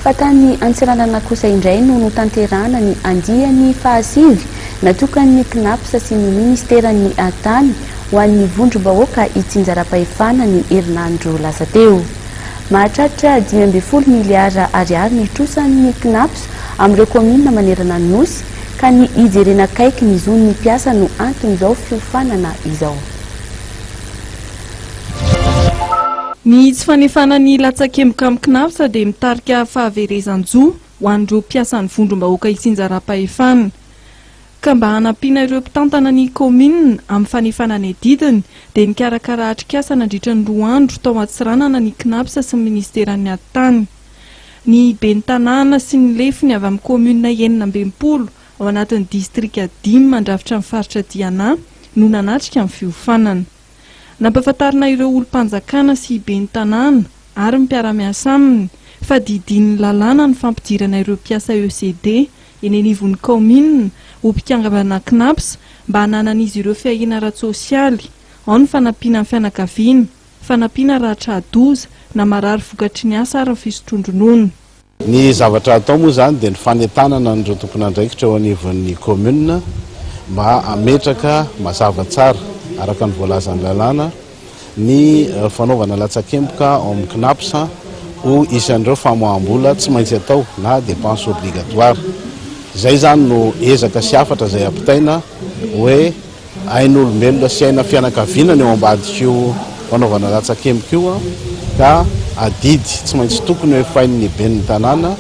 Fa tany Antsiranana kosa indray no notanterahana ny andiany fahasivy natokan'ny Cnaps sy ny Ministeran'ny Tany ho an'ny vondrom-bahoaka itsinjaram-pahefana ny herinandro lasa teo. Mahatratra 15 miliara ariary ny trosan'ny Cnaps amin'ireo kaominina manerana ny Nosy ka ny hijerena akaiky ny zon'ny mpiasa no anton'izao fiofanana izao. Ny tsy fanefana ny latsakemboka amin'ny Cnaps dia mitarika fahaverezan-jo ho an'ireo mpiasan'ny vondrom-bahoaka itsinjaram-pahefana. Ka mba hanampiana ireo mpitantana ny kaominina amin'ny fanefana ny adidiny dia nikarakara atrikasa nandritra ny roa andro tao Antsiranana ny Cnaps sy ny minisiteran'ny Atitany. Ny ben'ny tanàna sy ny lefiny avy amin'ny kaominina 66 ao anatin'ny distrika dimy mandrafitra ny faritra Diana no nanatrika ny fiofanana. Nampahafantarina ireo olom-panjakana sy ben'ny tanàna ary ny mpiara-miasa aminy fa didian'ny lalàna ny fampidirana ireo mpiasa ECD eny anivon'ny kaominina ho mpikambana Cnaps mba hananan'izy ireo fiahiana ara-tsosialy, ao ny fanampiana ny fianakaviana, fanampiana raha tra-doza na marary vokatry ny asa ary ny fisotroan-dronono. Ny zavatra atao moa izany dia ny fanentanana an'ireo tompon'andraikitra eo anivon'ny commune mba hametraka mazava tsara araka ny voalazan'ny lalàna ny fanaovana latsakemboka ao amin'ny Cnaps ho isan'ireo famoaham-bola tsy maintsy atao na dépense obligatoire. Izay izany no ezaka sy hafatra izay ampitaina hoe Ain'olombelona sy aina fianakaviana ny ao ambadik'io fanaovana latsakemboka io ka adidy tsy maintsy tokony ho efain'ny ben'ny tanàna,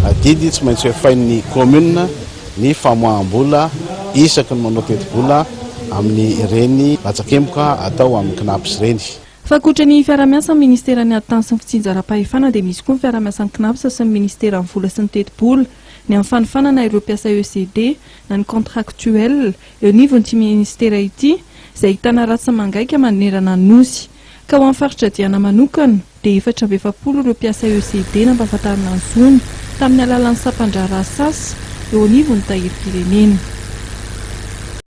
adidy tsy maintsy ho efain'ny commune ny famoaham-bola isaky ny manao tetibola amin'ireny latsakemboka atao amin'ny Cnaps ireny. Fa ankoatra ny fiarahamiasa amin'ny Ministeran'ny Ady Tany sy ny Fitsinjaram-pahefana dia misy koa ny fiarahamiasan'ny Cnaps sy ny Ministeran'ny Vola sy ny Tetibola ny amin'ny fanofanana ireo mpiasa ECD na ny contractuel Eo anivon'ity minisitera ity, izay ahitana ratsa-mangaika manerana ny Nosy. Ka ho an'ny faritra Diana manokana, dia 44 ireo mpiasa ECD nampahafantarina ny zony, tamin'ny alalan'ny sampan-draharaha sas, eo anivon'ny tahirim-pirenena.